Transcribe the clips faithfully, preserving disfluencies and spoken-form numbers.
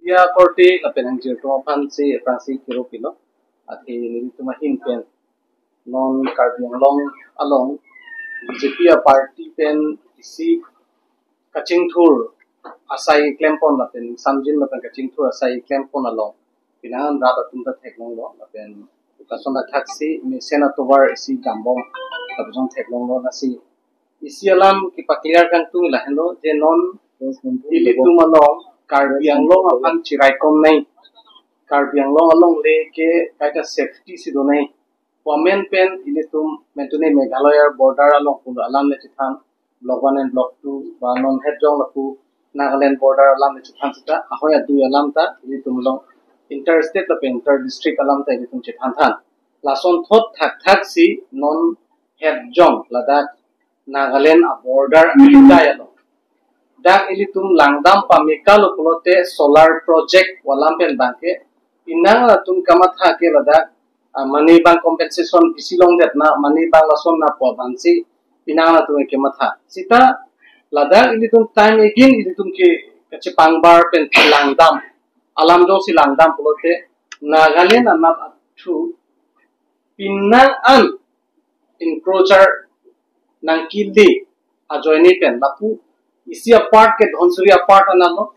Media korte lapen angjirtong aphansi aphrangsi kiro pilo. Athe nelitum ahin pen non Karbi Anglong along B J P a-party pen isi kachingthur asai klempon lapen samjin lapen kachingthur asai klempon along pinangan rat atum ta theklonglo lapen kason athaksi mesen atovar isi dambom lapen theklonglo. Lasi isi alam kepaclear kangtung lahenlo je non ilitum along Karbi Anglong aphan chiraikom nai, Karbi Anglong alongle ke kaita safety si do nai. Pu amen pen ilitum mentune Meghalaya border along pulo alam le chethan, block one and block two ba non hetjong lapu Nagaland border alam le chethan sita ahoi adui alam ta ilitum along interstate lapen inter district alam ta ilitum chethan than. Lason thot thakthaksi non hetjong ladak Nagaland a-border ahitai along dak ilitum langdam pamekalo pulote solar project pu alam pen bangke pinang atum kamatha ke ladak, ah, mane bang compensation isi longdet na mane bang lason na pu abangsi pinang atum kematha. Sita ladak ilitum time again ilitum ke kachepangbar pen langdam alam jongsi langdam pulote Nagaland anat athu pinang an encroacher nangkele ajoine pen lapu isi a-part ke Dhansiri a-part anatlo,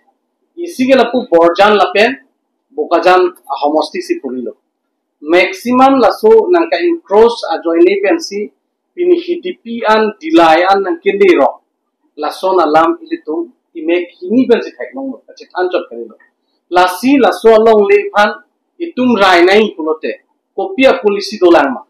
isi ke lapu Borjan lapen Bokajan ahomosti si purilo. Maximum laso nangka-encroach ajoine pensi pini Hidipi an Dillai an nangkele rok. Lason alam ilitum imek hini pensi theklonglo, kachethan chot kalilo. Lasi laso alongle aphan itum rai nai pulote kopi a-policy dolang ma?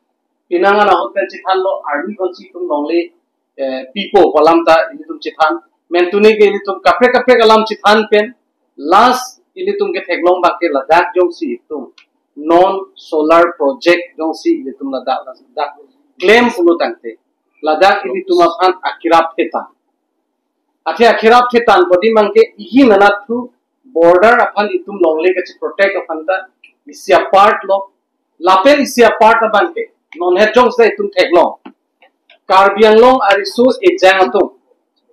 Pinang an ahut pen chethanlo army konsi itum longle, eh, pipo pu alam ta ilitum chethan. Mentune ke ilitum kaprek kaprek alam chethan pen last ilitum ketheklong bangke ladak jongsi itum non solar project jongsi ilitum ladak ladak klem pulo tangte ladak ilitum aphan akerap thetan. Athe akerap thetan podi mangke ihi nanathu border aphan itum longle kacheprotect aphan ta isi a-part lo. Lapen isi a-part abangke non hetjong sida itum theklong. Karbi Anglong ariso ejang atum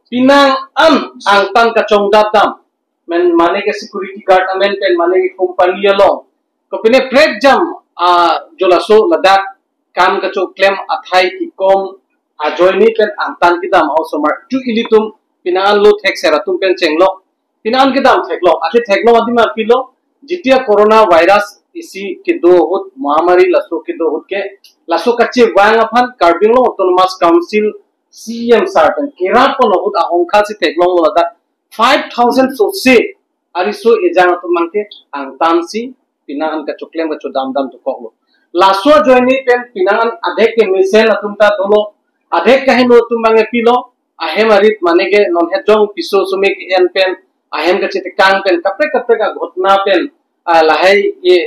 pinang an angtan kachongdat dam, men mane ke security guard amen pen mane ke company along kopine prek jam, ah, jolaso ladak kam kachoklem athai kikom ajoine pen angtan kedam osomar chu ilitum pinang an lo thekser atum pen chenglok pinang an kedam theklong. Athe theklong adim apilo, jitia corona virus isi kedo ahut, mahamari laso kedo ahut ke laso kachevang aphan Karbi Anglong Autonomous Council C E M sir pen kerap pon ahut ahongkha si theklonglo ladak five thousand sose ariso ejang atum mangke angtan si pinang an kachoklem kachodam dam dokoklo. Laso ajoine pen pinang an adhek ke mesen atum ta dolo, adhek kaheno atum mangke pilo, ahem arit mane ke non hetjong piso sumik en pen ahem kachetekang pen kaprek kaprek aghotna pen, ah, lahai, eh,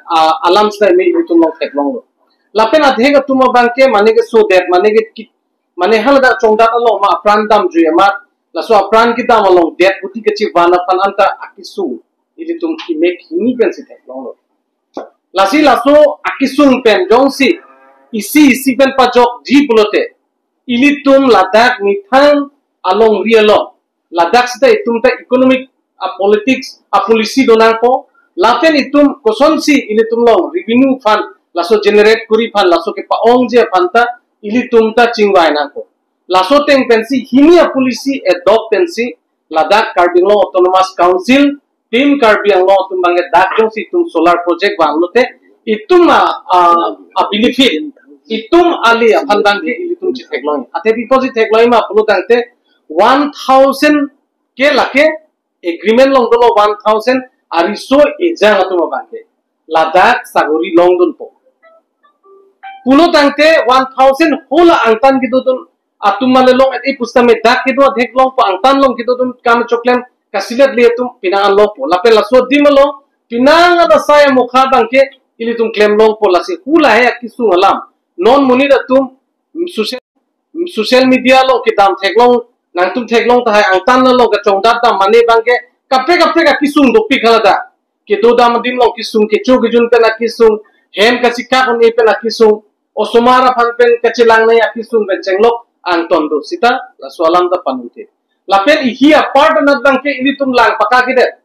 ah, alam sida me itum long theklonglo. Lapen adhek atum abangke mane ke sodet mane ke ki-, mane haladak chongdat along ma apran damjui amat laso apran kedam along det buti kachevan aphan anta akesung ilitum imek hini pensi theklonglo. Lasi laso akesung pen jongsi isi isi pen pajokji pulote ilitum ladak methang alongri along ladak sida itum ta economic a-politics a-policy donangpo lapen itum kosonsi ilitum long revenue fund laso generate kuri aphan laso kepa-ongji aphan ta ilitum ta chingvai nangpo. Laso ateng pensi hini a-policy adopt pensi ladak Karbi Anglong Autonomous Council, Team Karbi Anglong atum bangke dak jongsi itum solar project vanglote itum a, a, a-benefit, itum ali aphan bangke ilitum chetheklong. Athe pi apotsi theklong ma pulo tangte one thousand ke lake agreement long dolo one thousand ariso ejang atum abangke ladak sagori longdunpo. Pulo tangte one thousand hola angtan kedodun atum mane long et e pusitame dak kedo adhek longpo, angtan long kedodun kam choklem kasilet le atum pinang an longpo. Lapen laso adim along pinang an asai amokha bangke ilitum klem longpo. Lasi hula he akesung alam non monit atum social, social media along kedam theklong, nangtum theklong tahai angtan along kachongdat dam mane bangke kaprek kaprek akesung dopik haladak. Kedo dam adim along kesung, kecho kejun pen akesung, hem kachekak un-e pen akesung, osomar aphan pen kachelang nai akesung pen chenglok angton do sita laso alam ta panunte. Lapen ihi a-part anat bangke ilitum lang paka kedet.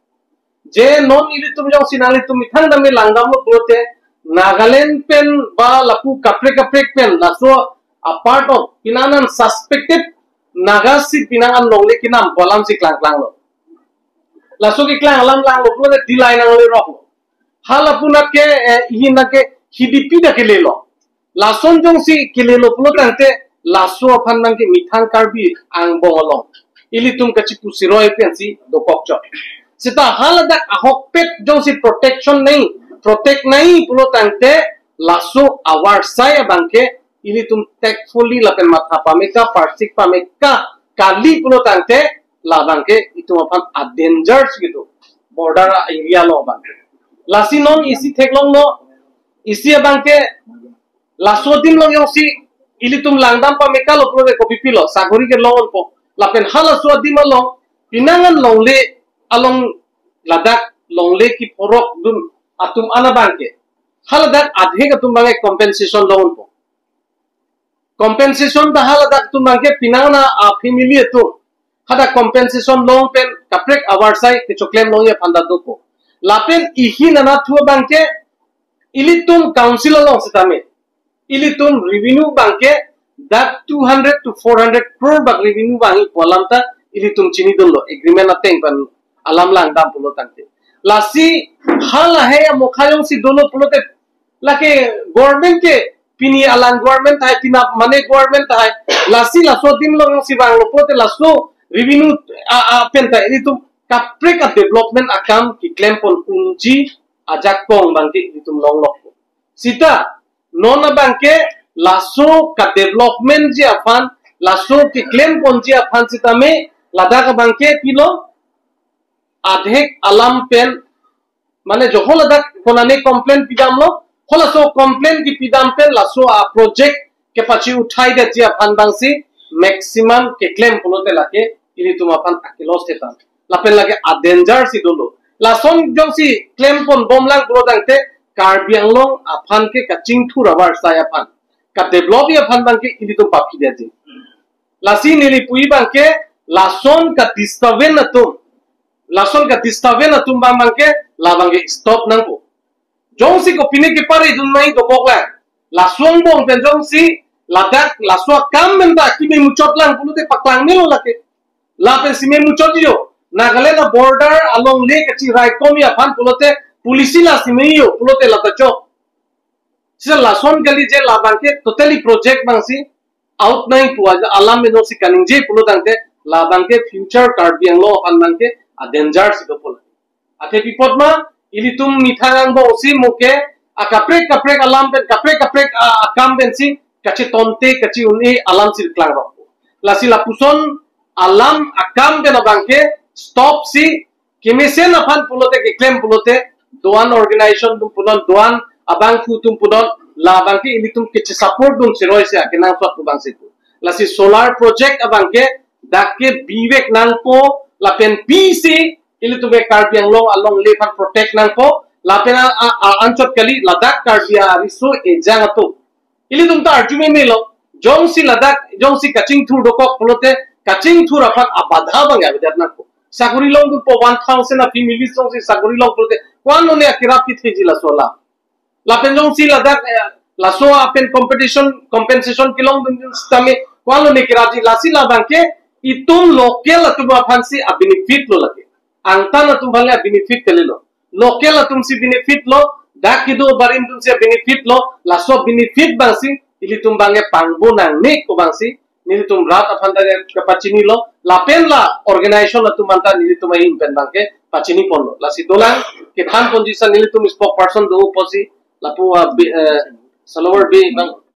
Je non ilitum jongsi nanglitum methang dam langdamlo pulote, Nagaland pen ba lapu kaprek kaprek pen laso a part of pinangnan suspected Naga si pinangnan longle kenam pu alam si klangklanglo. Laso keklang alam langlo pulote D-Line nangleroklo. Hala punat ke, eh, ihin nang ke hidipi ta kelelo. Lason jongsi kelelo pulo tangte laso aphan nang ke methang Karbi angbong along ilitum kachipusiroi pensi dokok chot. Seta haladak ahokpet jongsi protection nai, protect nai pulo tangte laso avarsai abang ke ilitum tactfully lapen matha pame ka, parsik pame ka, kali pulo tangte labang ke itum aphan a danger si gitu. Border area along abang ke. Lasi non isi theklonglo, isi abang ke laso adim along jongsi ilitum langdam pame kalo pulote kopipilo, sakori ke long-onpo. Lapen halaso adim along pinangnan longle along ladak longle kiphorok dun atum an abang ke haladak adhek atum abang ke compensation long-onpo. Compensation ta haladak atum abang ke pinangnan a family atum hadak compensation long pen kaprek avarsai kechoklem longji aphan ta dopo. Lapen ihin anatthu abang ke ilitum council along setame ilitum revenue abang ke dak two hundred to four hundred crore bak revenue vangji pu alam ta ilitum chinidunlo agreement ateng pen alam langdam pulo tangte. Lasi hala he amokha jongsi dolo pulote lake government ke pini alang government tahai, pinap mane government tahai, lasi laso adim along jongsi vanglo pulote laso revenue a, a pen ta ilitum kaprek a development akam keklem pon unji ajakong abang ke ilitum longlok. Seta non abang ke laso ka development ji aphan, laso keklem ponji aphan setame ladak abang ke pilo adhek alam pen, mane jo haladak konane complain pidamlo, halaso complain kipidam pen laso a project kepachi uthai detji aphan abang si maximum keklem pulote lake ilitum aphan akilos ketan. Lapen lake a danger si dolo. Lason jongsi klem pon bomlang pulo tangte Karbi Anglong aphan ke kachingthur avarsai aphan, ka develop ji aphan abang ke ilitum paphi detji. Lasi neli puji abang ke lason ka disturbance atum, lason ka disturbance atum abang abang ke labang ke stop nangpo. Jongsi kopine kepare dun mai dokok lang. Laso angbong pen jongsi ladak laso akam pen ta keme muchot lang pulote paklang melo lake. Lapen si me muchot jo. Nagaland a border along le kachi raikom ji aphan pulote policy la si me jo pulote lata chok. Sisa lason kali je labang ke totally project abang si out nai pu aja alam meno si kaningje pulo tangte labang ke future Karbi Anglong aphan abang ke a danger si dopo. Athe pi apot ma ilitum methang angbong si mo ke akaprek kaprek alam pen kaprek kaprek a, akam pen si kachetonte kache-un-e alam si klangrok. Lasi lapuson alam akam pen abang ke stop si kemesen aphan pulote keklem pulote doan organization atum punon, doan abangphu atum punon, labang ke ilitum keche support dun siroi si akenangsot abang si pu. Lasi solar project abang ke dak ke bivek nangpo lapen pisi ilitum ke Karbi Anglong along le aphan protect nangpo lapen a, a, a anchot kali ladak Karbi ariso ejang atum. Ilitum ta arju meme lo, jongsi ladak, jongsi kachingthur dokok pulote, kachingthur aphan abadha abang avedet nangpo. Sakori longdunpo one thousand a family jongsi sakori long pulote, ko-an lone akirap kitheji laso alam. Lapen jongsi ladak, eh, laso apen competition, compensation kelongdun setame, ko-an lone kirapji lasi labang ke, itum local atum aphan si a benefit lo lake. Angtan atum aphan le a benefit kalilo. Local atum si benefit lo, dak kedo barim atum si benefit lo, laso benefit abang si, ilitum abang ke pangbo nangne ko abang si, nelitum rat aphan ta kapachini lo, lapen la organization atum aphan ta nelitum ahin pen abang ke pachini ponlo. Lasi dolang, kethan ponji sa nelitum spokesperson do pusi, lapu a bi-, eh, Salover Bey abang.